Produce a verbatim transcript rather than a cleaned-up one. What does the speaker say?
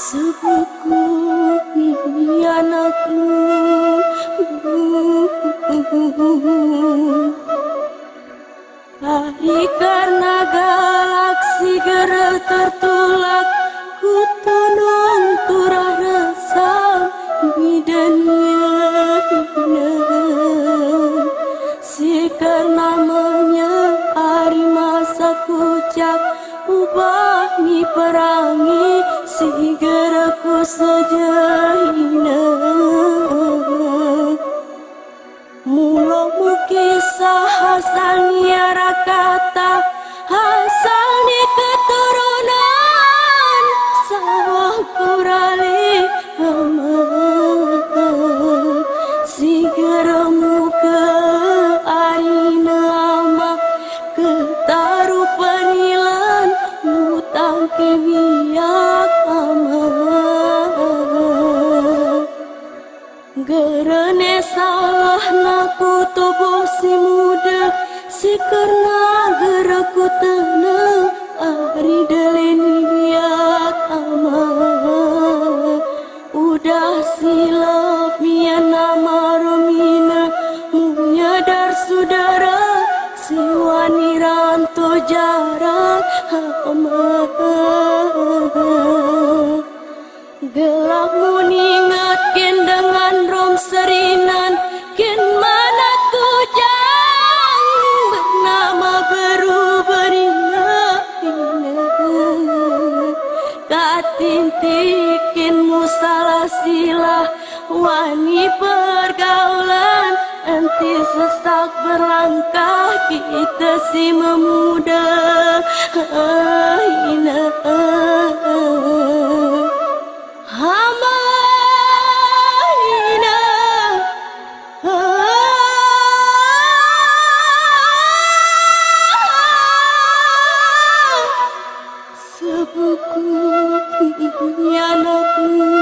Sebuku miyanaknu. Ari karna galak si gere tertulak, kutunung turah resam bidanya. Si karna menya ari masa kucak, ubah miperangi si gere ku sejahina. Mulo mukisah asal ni arakata, asal ni keturunan, sawah kurali ama. Si gere muke arina ama, ketaru penilan mutang ke biyak ama. Gere ne salah naku tubuh si muda, si kerna gere ku tenang ari delen biyak ama. Udah silap miyan ama ro mina, munyadar sudara, si wani ranto jarak ama. Gelap mu ningat ken dengan rom serinan, ken mana kujang bernama beru berina. Katinti ken mu salah silah, wani pergaulan, enti sesak berlangkah kita si memuda. Ina. Hama ina. Sebuku miyanaknu.